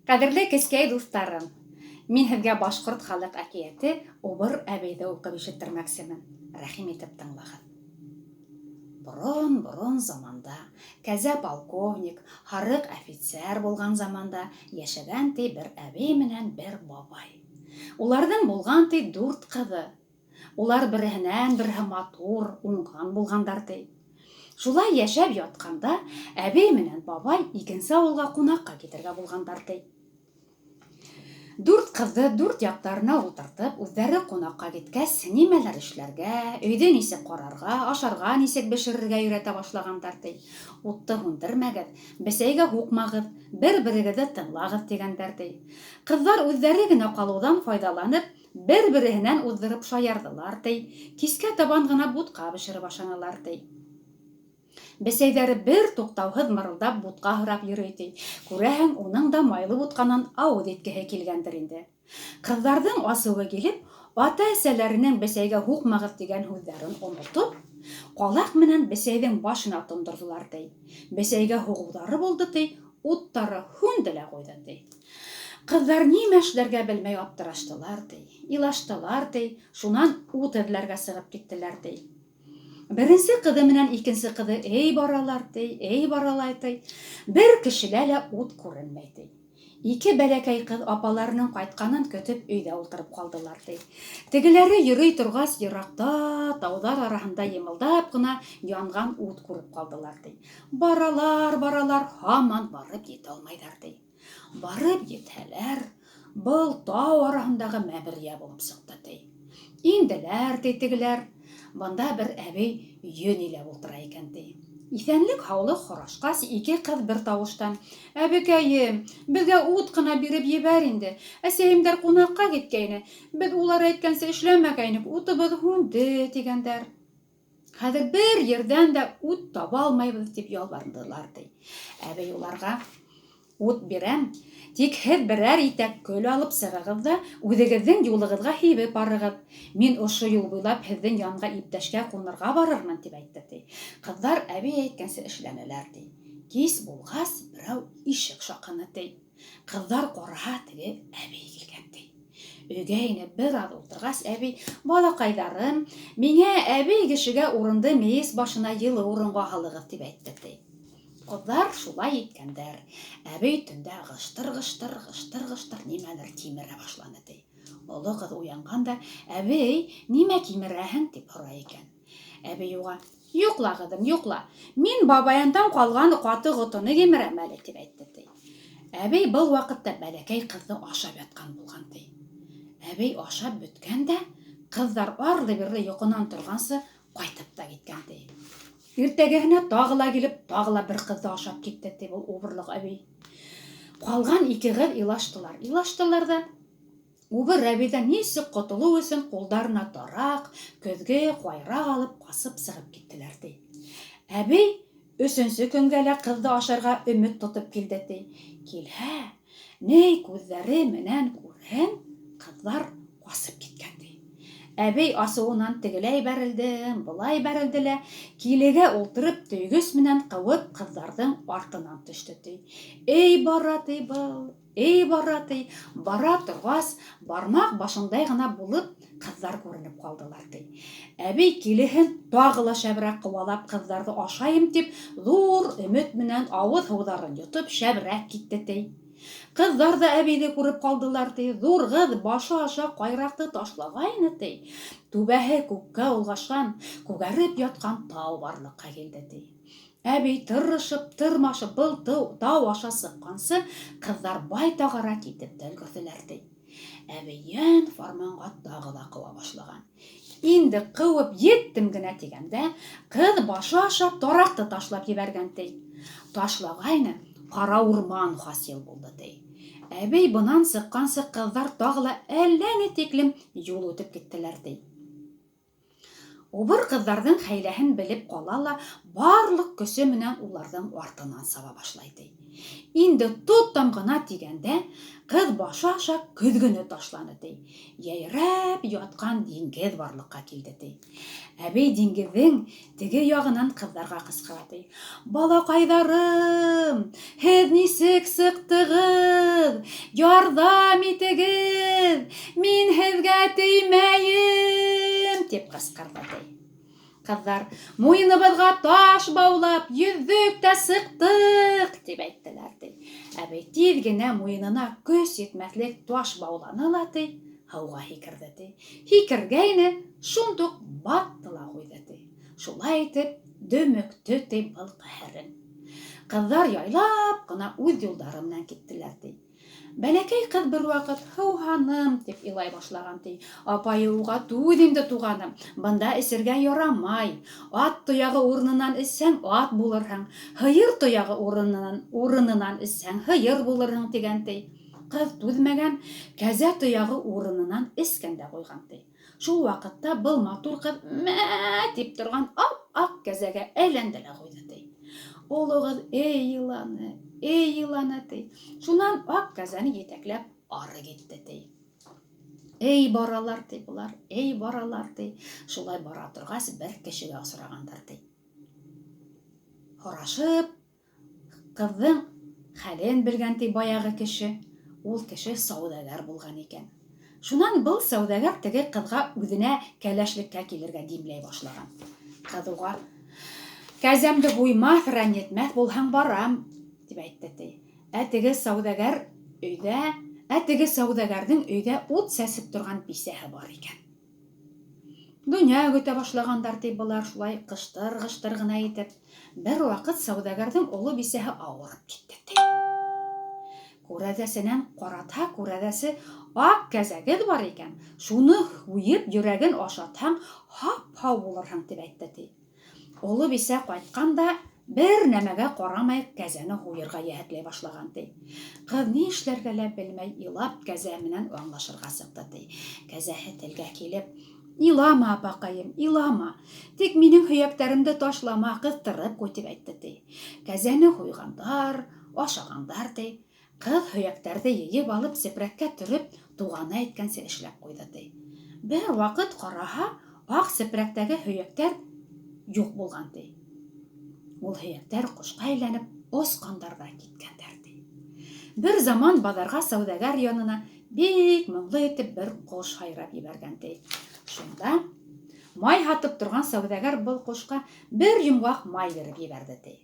Ҡәҙерле кескәй дуҫтарым, мин һеҙгә башҡорт халыҡ әкиәте Убыр әбейҙе уҡып ишеттермәксемен. Рәхим итеп тыңлағыҙ. Борон-борон заманда, кәзә полковник, һарыҡ офицер булған заманда йәшәгән ти бер әбей менән бер бабай. Уларҙың булған ти дүрт ҡыҙы. Улар береһенән-береһе матур, уңған булғандар ти. Шулай йәшәп ятҡанда, әбей менән бабай икенсе ауылға ҡунаҡҡа китергә булғандар ти. Дүрт ҡыҙҙы дүрт яҡтарына ултыртып, үҙҙәре ҡунаҡҡа киткәс, нимәләр эшләргә, өйҙө нисек ҡарарға, ашарға нисек бешерергә өйрәтә башлағандар ти. Утты һүндермәгеҙ, бесәйгә һуҡмағыҙ, бер-берегеҙҙе тыңлағыҙ тигәндәр ти. Ҡыҙҙар үҙҙәре генә ҡалыуҙан файҙаланып, Бер-береһенән уҙҙырып шаярҙылар, ти. Кискә табан ғына бутҡа бешереп ашанылар, ти. Бесәйҙәре бер туҡтауһыҙ мырылдап бутҡа һорап йөрөй, ти. Күрәһең, уның да майлы бутҡанан ауыҙ иткеһе килгәндер инде. Ҡыҙҙарҙың асыуы килеп, ата-әсәләренең бесәйгә һуҡмағыҙ тигән һүҙҙәрен онотоп, ҡалаҡ менән бесәйҙең башына тондорҙолар, ти. Бесәйгә һуғыуҙары булды, ти, уттары һүнде лә ҡуйҙы, ти. Ҡыҙҙар нимә эшләргә белмәй аптыраштылар, ти, илаштылар, ти, шунан ут эҙләргә сығып киттеләр, ти. Беренсе ҡыҙы менән икенсе ҡыҙы эй баралар, ти, эй баралар, ти. Бер кешелә лә ут күренмәй, ти. Ике бәләкәй ҡыҙ апаларының ҡайтҡанын көтөп өйҙә ултырып ҡалдылар, ти. Тегеләре йөрөй торғас, еракта тауҙар араһында йымылдап ҡына янған ут күреп ҡалдылар, ти. Баралар, баралар, һаман барып етә алмайҙар, ти. Барып етһәләр, был тау араһындағы мәмерйә булып сыҡты, ти. Инделәр, ти тегеләр. Бында бер әбей йөн иләп ултыра икән, ти. Иҫәнлек-һаулыҡ һорашҡас, ике ҡыҙ бер тауыштан: Әбекәйем, беҙгә ут ҡына биреп ебәр инде. Әсәйемдәр ҡунаҡҡа киткәйне, беҙ улар әйткәнсә эшләмәгәйнек, утыбыҙ һүнде, тигәндәр. Хәҙер бер ерҙән дә ут таба алмайбыҙ, тип ялбарындылар, ти. Әбей уларға: Ут бирәм, тик һеҙ берәр итәк көл алып сығығыҙ ҙа үҙегеҙҙең юлығыҙға һибеп барығыҙ. Мин ошо юл буйлап һеҙҙең янға иптәшкә ҡунырға барырмын, тип әйтте, ти. Ҡыҙҙар әбей әйткәнсә эшләнеләр, ти. Кис булғас, берәү ишек шаҡыны, ти. Ҡыҙҙар ҡараһа, теге әбей килгән, ти. Өйгә инеп бер аҙ ултырғас, әбей: Балаҡайҙарым, миңә, әбей кешегә, урынды мейес башына йылы урынға һалығыҙ, тип әйтте, ти. Ҡыҙҙар шулай иткәндәр. Әбей төндә ғыштыр-ғыштыр, ғыштыр-ғыштыр нимәлер кимерә башланы, ти. Оло ҡыҙ уянған да: Әбей, нимә кимерәһең? тип һорай икән. Әбей уға: Йоҡла, ҡыҙым, йоҡла. Мин бабайымдан ҡалған ҡаты ҡотоно кимерәм әле, тип әйтте, ти. Әбей был ваҡытта бәләкәй ҡыҙҙы ашап ятҡан булған, ти. Әбей ашап бөткән дә, ҡыҙҙар арлы-бирле йоҡонан торғансы ҡайтып та киткән, ти. Иртәгеһенә тағы ла килеп, тағы ла бер ҡыҙҙы ашап китте, ти, был убырлыҡ әбей. Ҡалған ике ҡыҙ илаштылар. Илаштылар ҙа, Убыр әбейҙән нисек ҡотолоу өсөн ҡулдарына тараҡ, көҙгө, ҡайраҡ алып ҡасып сығып киттеләр, ти. Әбей өсөнсө көнгә лә ҡыҙҙы ашарға өмөт тотоп килде, ти. Килһә, ни күҙҙәре менән күрһен, ҡыҙҙар ҡасып киткән, ти. Әбей асыуынан тегеләй бәрелде, былай бәрелде лә, килегә ултырып, төйгөс менән ҡыуып, ҡыҙҙарҙың артынан төштө, ти. Эй бара, ти, был, Эй бара ти, бара торғас, бармаҡ башындай ғына булып ҡыҙҙар күренеп ҡалдылар ти. Әбей килеһен тағы ла шәберәк ҡыуалап ҡыҙҙарҙы ашайым тип, ҙур өмөт менән ауыҙ һыуҙарын йотоп шәберәк китте ти. Ҡыҙҙар ҙа әбейҙе күреп ҡалдылар ти. Ҙур ҡыҙ башы аша ҡайраҡты ташлағайны ти, түбәһе күккә олғашҡан, күгәреп ятҡан тау барлыҡҡа килде ти. Әбей тырышып, тырмашып был тау аша сыҡҡансы, ҡыҙҙар байтаҡ ара китеп тә өлгөрҙөләр, ти. Әбей йән фарманға тағы ла ҡыуа башлаған. Инде ҡыуып еттем генә тигәндә, ҡыҙ башы аша тараҡты ташлап ебәргән, ти. Ташлағайны, ҡара урман хасил булды, ти. Әбей бынан сыҡҡансы ҡыҙҙар тағы ла әллә ни тиклем юл үтеп киттеләр, ти. Убыр ҡыҙҙарҙың хәйләһен белеп ҡала ла барлыҡ көсө менән уларҙың артынан саба башлай, ти. Инде тотам ғына тигәндә, ҡыҙ башы аша көҙгөнө ташланы, ти. Йәйрәп ятҡан диңгеҙ барлыҡҡа килде, ти. Әбей диңгеҙҙең теге яғынан ҡыҙҙарға ҡысҡыра, ти. Балаҡайҙарым, һеҙ нисек сыҡтығыҙ? Ярҙам итегеҙ! Мин һеҙгә теймәйем! тип ҡысҡырҙы, ти. Ҡыҙҙар, муйыныбыҙға таш баулап, йөҙҙөк тә сыҡтыҡ, тип әйттеләр, ти. Әбей тиҙ генә муйынына көс етмәҫлек таш бауланы ла, ти, һыуға һикерҙе, ти. Һикергәйне, шундуҡ батты ла ҡуйҙы, ти. Шулай итеп, дөмөктө, ти, был ҡәһәрен. Ҡыҙҙар яйлап ҡына үҙ юлдары менән киттеләр, ти. Бәләкәй ҡыҙ бер ваҡыт һыуһаным тип илай башлаған, ти. Апайы уға: "Түҙ инде, туғаным, бында эсергә ярамай. Ат тояғы урынынан эсһәң, ат булырһың, һыйыр тояғы урынынан эсһәң, һыйыр булырһың", тигән, ти. Ҡыҙ түҙмәгән, кәзә тояғы урынынан эскән дә ҡуйған, ти. Шул ваҡытта был матур ҡыҙ мә тип торған ап-аҡ кәзәгә әйләнде лә ҡуйҙы, ти. Оло ҡыҙ эй иланы, эй иланы, ти. Шунан аҡ кәзәне етәкләп ары китте, ти. Эй баралар, ти, былар, эй баралар, ти. Шулай бара торғас, бер кешегә осрағандар, ти. Һорашып, ҡыҙҙың хәлен белгән, ти, баяғы кеше. Ул кеше сауҙагәр булған икән. Шунан был сауҙагәр теге ҡыҙға үҙенә кәләшлеккә килергә димләй башлаған. Ҡыҙ уға: "Кәзәмде һуймаҫ, рәнйетмәҫ булһаң, барам", тип әйтте, ти. Ә теге сауҙагәр өйҙә, ә теге сауҙагәрҙең өйҙә ут сәсеп торған бисәһе бар икән. Донъя көтә башлағандар, ти, былар шулай ҡыштыр-ҡыштыр ғына итеп. Бер ваҡыт сауҙагәрҙең оло бисәһе ауырып китте, ти. Күрәҙәсенән ҡаратһа, күрәҙәсе: "Аҡ кәзәгеҙ бар икән, шуны һуйып, йөрәген ашатһаң, һап-һау булырһың", тип әйтте, ти. Оло бисә ҡайтҡан да, бер нәмәгә ҡарамай, кәзәне һуйырға йәһәтләй башлаған, ти. Ҡыҙ ни эшләргә лә белмәй, илап, кәзә менән аңлашырға сыҡты, ти. Кәзәһе телгә килеп: "Илама, апаҡайым, илама, тик минең һөйәктәремде ташлама, ҡыҫтырып ҡуй", тип әйтте, ти. Кәзәне һуйғандар, ашағандар, ти. Ҡыҙ һөйәктәрҙе йыйып алып, сепрәккә төрөп, туғаны әйткәнсә эшләп ҡуйҙы, ти. Бер ваҡыт ҡараһа, аҡ сепрәктәге һөйәктәр юҡ булған, ти. Ул һөйәктәр ҡошҡа әйләнеп осҡандар ҙа киткәндәр, ти. Бер заман баҙарға сауҙагәр янына бик моңло итеп бер ҡош һайрап ебәргән, ти. Шунда май һатып торған сауҙагәр был ҡошҡа бер йомғаҡ май биреп ебәрҙе, ти.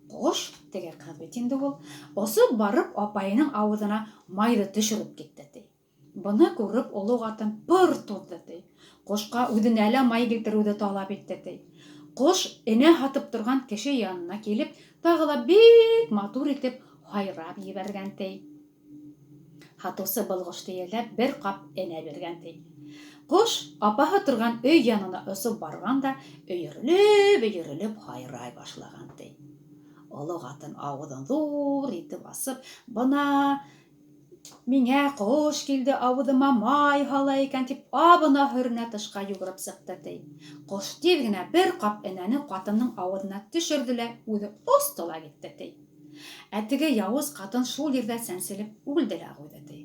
Ҡош, теге ҡыҙ бит инде ул, осоп барып апайының ауыҙына майҙы төшөрөп китте, ти. Быны күреп, оло ҡатын пыр туҙҙы, ти. Ҡошҡа үҙенә лә май килтереүҙе талап итте, ти. Ҡош энә һатып торған кеше янына килеп, тағы ла бик матур итеп һайрап ебәргән, ти. Һатыусы был ҡошто йәлләп бер ҡап энә биргән, ти. Ҡош апаһы торған өй янына осоп барған да өйөрөлөп-өйөрөлөп һайрай башлаған, ти. Оло ҡатын ауыҙын ҙур итеп асып, бына миңә ҡош килде, ауыҙыма май һала икән, тип абына-һөрөнә тышҡа йүгереп сыҡты, ти. Ҡош тиҙ генә бер ҡап энәне ҡатындың ауыҙына төшөрҙө лә үҙе осто ла китте, ти. Ә теге яуыз ҡатын шул ерҙә сәнселеп үлде лә ҡуйҙы, ти.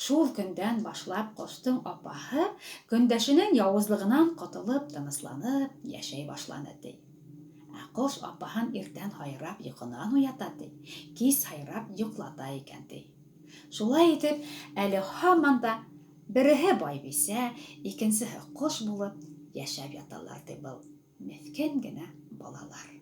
Шул көндән башлап ҡоштоң апаһы көндәшенең яуызлығынан ҡотолоп, тынысланып йәшәй башланы, ти. Ә ҡош апаһын иртән һайрап йоҡонан уята, ти, кис һайрап йоҡлата икән, ти. Шулай итеп, әле һаман да береһе байбисә, икенсеһе ҡош булып йәшәп яталар, ти, был меҫкен генә балалар.